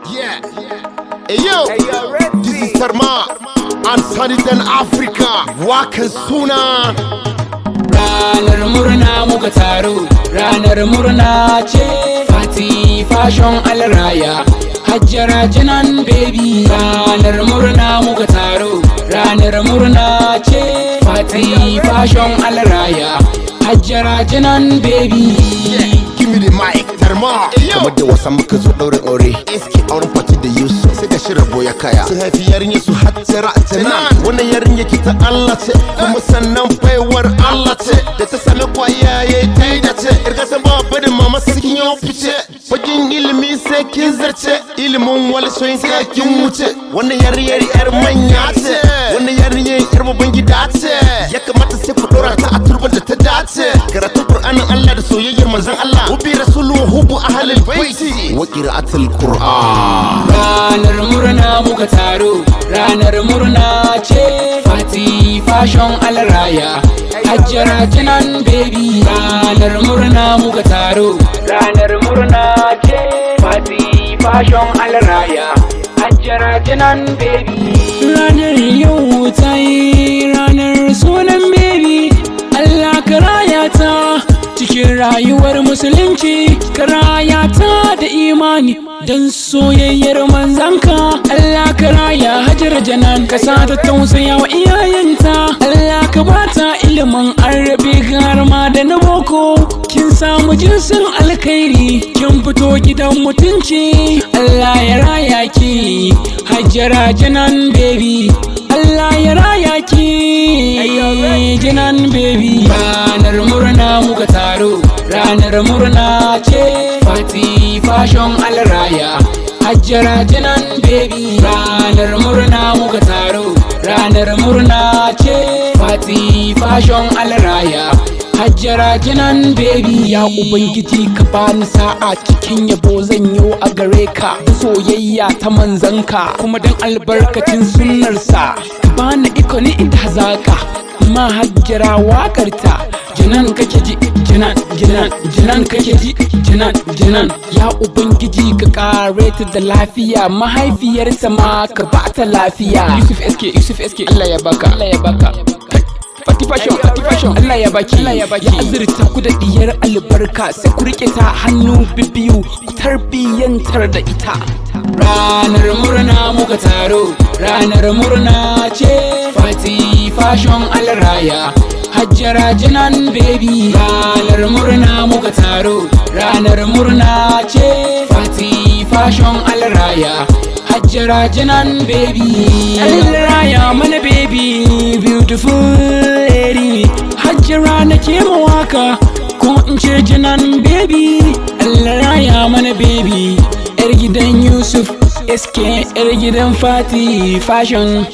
Yeah. Hey yo, this is Tarma and Sanitan Africa. Wakan suna. Ranar murna muka taru, ranar murna ce. Fati Fashion, Alraya, Hajjara Janan Baby. Ranar murna muka taru, ranar murna ce. Fati Fashion, Alraya, Hajjara Janan Baby. Give me the mic, Tarma. Kamar da wasa muka zo ɗaurin aure. SK auren Fati da Yusuf. Sai ga shi rabo ya kaya. Sun haifi yarinya su Hajjara Janan. Wannan yarinya ki ta Allah ce. Kuma sannan baiwar Allah ce. Da ta sami kwaya ya yi ta yi dace. Irga san ba barin mama sakin yau fice. Fagen ilimi sai kin zarce. Ilimin wani soyin ka kin wuce. Wannan yarinyar yar manya ce. Wannan yarinyar yar babban gida ce. Ya kamata sai ku ɗora ta a turban da ta dace. Karatun Qur'anin Allah da soyayyar manzon Allah. Hubi rasulu wa hubu ahlul baiti. Wa qira'atul Qur'an. Ranar murna muka taru, ranar murna ce. Fati Fashion, Alraya, Hajjara Janan Baby. Ranar murna muka taru, ranar murna ce. Fati Fashion, Alraya, Hajjara Janan Baby. Ranar yau ta yi ranar sunan baby. Allah ka raya ta cikin rayuwar musulunci, ka raya ta da imani don soyayyar manzanka. Allah ka raya Hajara Janan, ka sa ta tausaya wa iyayenta. Allah ka bata ilimin Arabic har ma da na boko. Kin samu jinsin alkhairi, kin fito gidan mutunci. Allah ya raya ki, Hajara Janan Baby. Allah ya raya ki, Janan Baby. Ranar murna muka taru, ranar murna ce. Fati Fashion, Alraya, Hajjara Janan Baby. Ranar murna muka taru, ranar murna ce. Fati Fashion, Alraya, Hajjara Janan Baby. Ya Ubangiji, ka bani sa'a cikin yabo zan yo a gare ka da soyayya ta manzanka, kuma dan albarkacin sunnarsa ka bani iko ni in hazaka ma Hajjara wakarta. Janan kake ji, Janan, Janan, Janan kake ji, Janan, Janan. Ya Ubangiji, ka kare ta da lafiya, mahaifiyarta ma ka bata lafiya. Yusuf SK, Yusuf SK, Allah ya baka, Allah ya baka. Fati Fashion, Fati Fashion, Allah ya baki, Allah ya baki. Ya azurta ku da diyar albarka, sai ku rike ta hannu bibiyu, ku tarbiyyantar da ita. Ranar murna muka taru, ranar murna ce. Fati Fashion, Alraya, Hajjara Janan Baby. Ranar murna muka taru, ranar murna ce. Fati Fashion, Alraya, Hajjara Janan Baby. Alraya mana baby, beautiful lady. Hajjara nake mawaka, ko in ce Janan Baby. Alraya mana baby, yar gidan Yusuf SK, yar gidan Fati Fashion.